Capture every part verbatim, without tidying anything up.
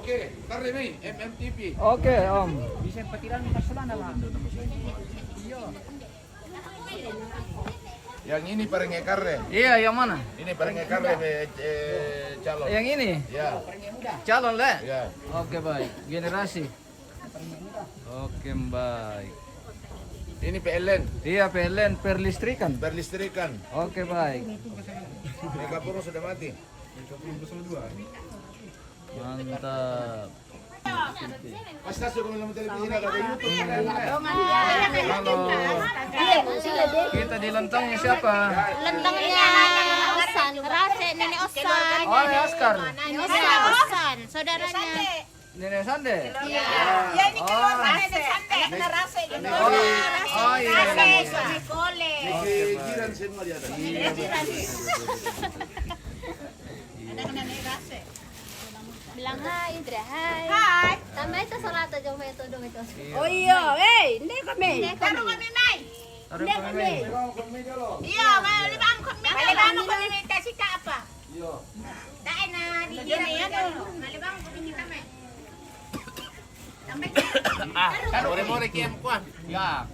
Oke, tarik nih, M M T V. Oke, Om. Bisa patiran masalah nama. Yang ini paling karre. Iya, yang mana? Ini paling karre, eh, calon. Yang ini? Ya. Calon, le? Ya. Oke, baik. Generasi. Oke, baik. Ini P L N. Iya, P L N, perlistrikan. Perlistrikan. Oke, baik. Mega Pro sudah mati. Mantap. Halo. Kita di lentangnya siapa? Lentangnya Osan, Rase, Nenek Osan. Oh, Nenek Oscar. Nenek Osan, saudaranya. Nenek Sande? Iya. Ya, ini keluarga Nenek Sande. Anaknya Rase gitu. Oh, iya, iya, iya. Rase, Rase, Kole. Ini jiran semua di atas. Iya, betul, betul, betul. Ada Nenek Rase. Bilang hai, Indra, hai. Hai. Tambah itu salat aja, itu dong itu. Iya. Oh iya, eh, ini kami. Ini kami. Taruh kami mai. Taruh kami mai. Iya, balik bangkok mi, balik bangkok mi, kasih kak apa? Iya. Tak enak, di sini ya, balik bangkok mi, kita mai. Tambah. Ah, taruh more-more kiam kuah. Ya.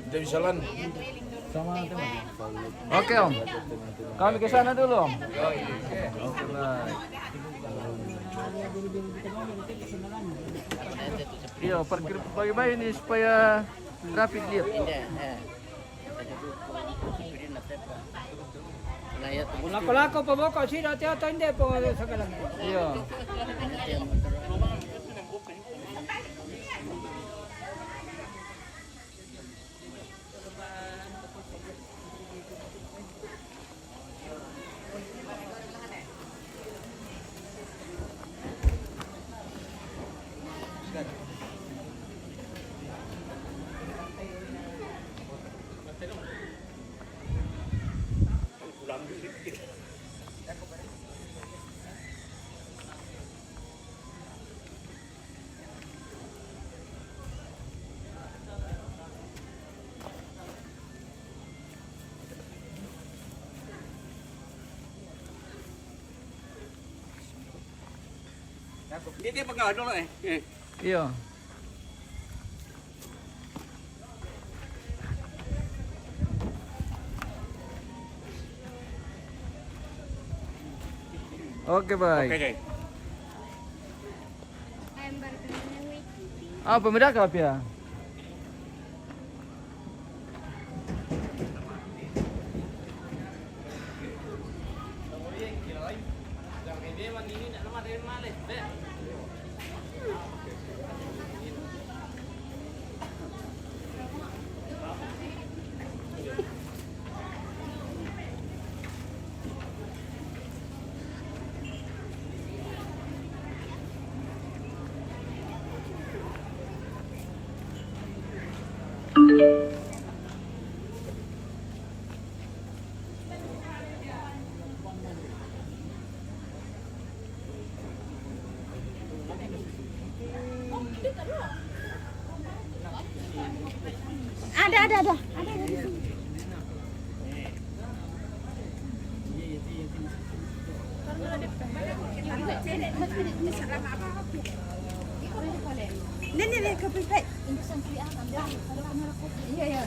Kita bisa lan. Oke, Om. Kami ke sana dulu, Om. Oke, baik. Iya, parkir bagi-bagi ini supaya rapi dilihat. Lako-lako pa boko sira, ati-ati inde po sakalang. Iya. Hindi, hindi, pag ano, eh. Eh. Iya. Oke, baik. Oke, oke. Ah, pemeda ka pia? Ada, ada, ada. Ada, ada di sini. Ini, ini, ini, kopi, Pak. Iya, iya.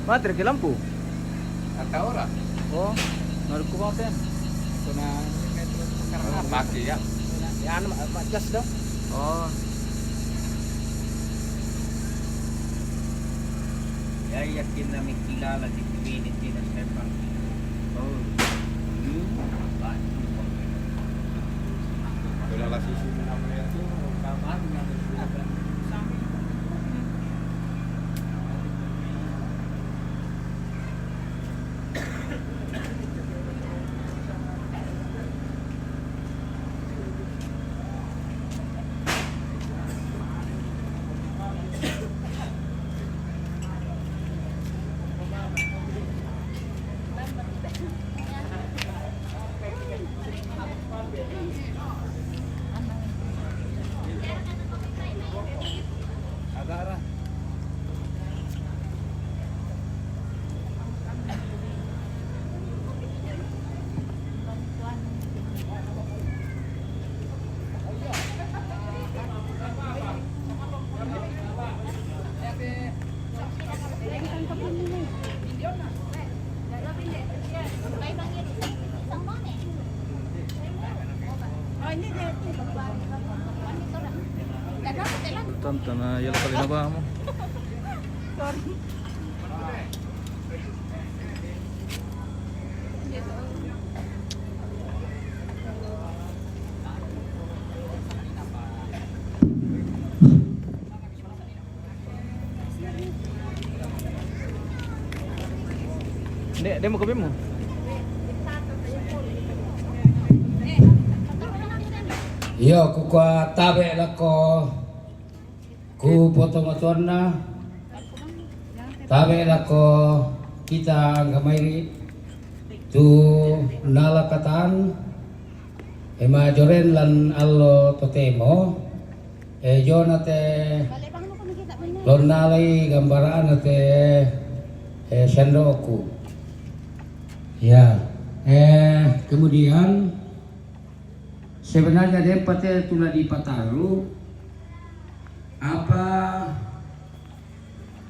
Mati lagi lampu. Kata orang. Oh, naruh ku maten. Kuna mati ya. Ya, anu, ma-, ma-, gas dong. Oh. Ya, yakin na mikilala di Pilipinas, Stefan. Oh. Hmm. Wala la sisi mo naman ito, kaman nga. Tonton na yala pala na ba mo? Dek, dek mo kape mo. Iyo, ku kua tabe lako ku potongan-tonganna, tabe lako kita angga mai ri tu nala katan, e, majoren lan allo totemo, e, jona te lonnalai gambarana te, e, sendoku. Ya, e, kemudian sebenarnya depa te tula dipataru, apa,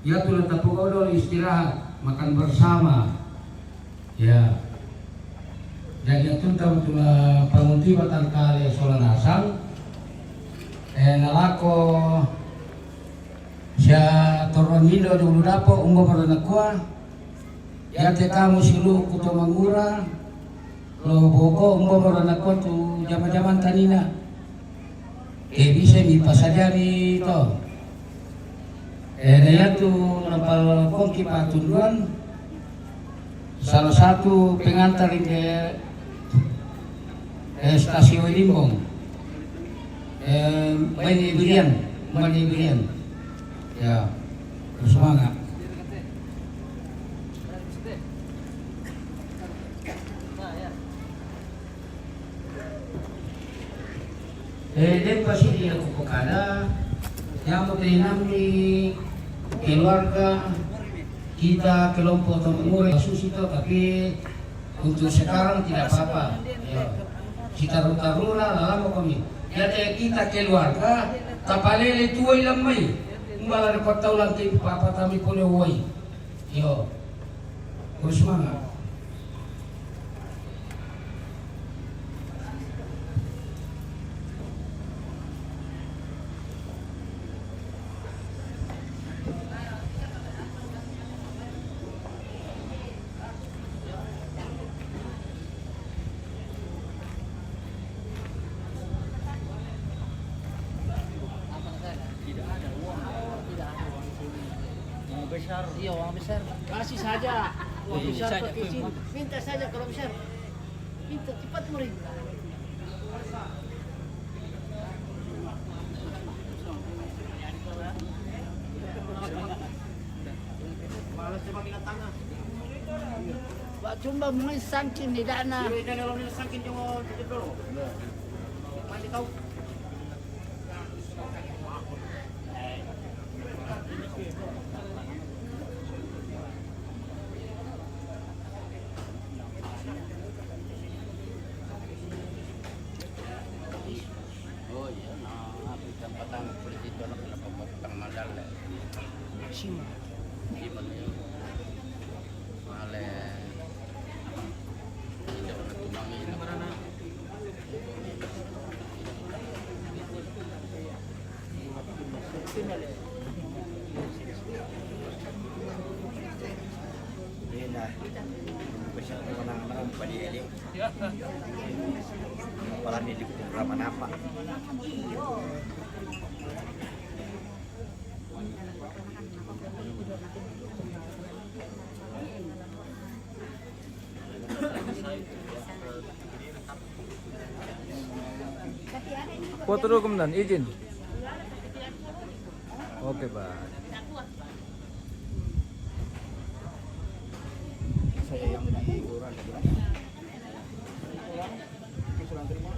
ya, tula tapogau dolo istirahat, makan bersama. Ya. Jadi, itu tahu tula pangunti batang kali sola nasang. E, nalako sia torong indo di ulu dapo, umba marana kua. Yate kamu silu ku to mangura, lo boko umba marana kua tu jama-jaman tanina. E, bisa mi pasajari to. E, na yatu napal kongki patunduan, salah satu pengantar inde, e, stasiun Limbong. E, Bani Birian, Bani Birian. Ya, semangat. E, depa sidi aku pakada, yang penting nami keluarga kita kelompok teman murid susito, tapi untuk sekarang tidak apa-apa. Ya. Kita ruta-runa, lama kami. Jadi kita keluarga, tapalele tuai lamai. Mbala de kota ulang ke papa tami pole woi. Yo. Terus mana? Tidak ada uang. Tidak ada uang di sini. Uang besar. Iya, uang besar. Kasih saja. Uang besar saja pakai sini. Minta saja kalau besar. Minta cepat mari. Malas coba binatang. Ba cumba mui sangkin di dana. Sangkin cuma tutup dulu. Mandi kau. Oh iya, nah, aku jam patang kulit itu anak kenapa patang mandal, ya? Sima. Sima, ya. Pala ni di ko drama napa. Foto dulu, Komandan, izin. Oke, Pak. Saya yang di kelurahan. Oke, sudah terima.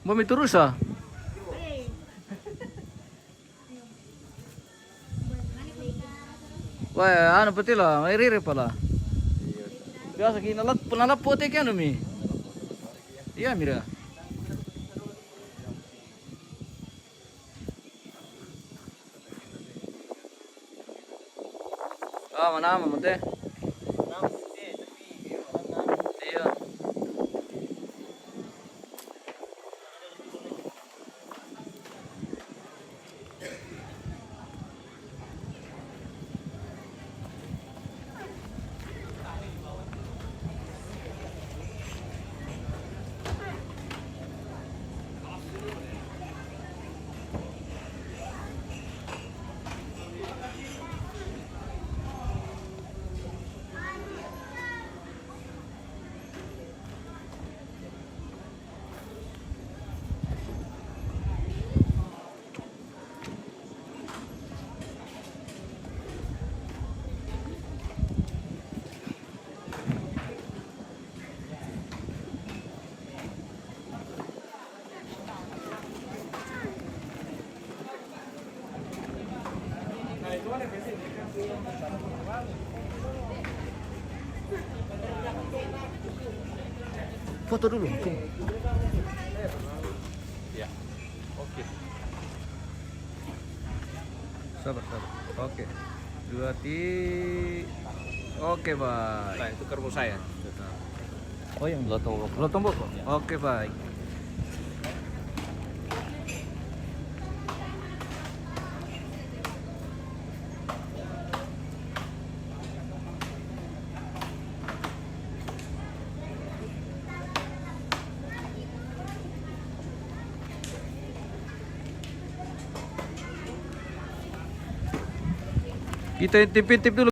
Mau mi terus ah? Wah, anu peti lah, iri-iri pala. Biasa ki nalap, nalap pote ki anu mi. Iya, mira. Ah, mana mama teh? Iya. Foto dulu. Ya. Oke. Sabar, sabar. Oke. Dua ti. Oke, baik. Nah, itu kerbau saya. Oh, yang Lotombok. Lotombok. Ya. Oke, baik. Kita intip-intip dulu.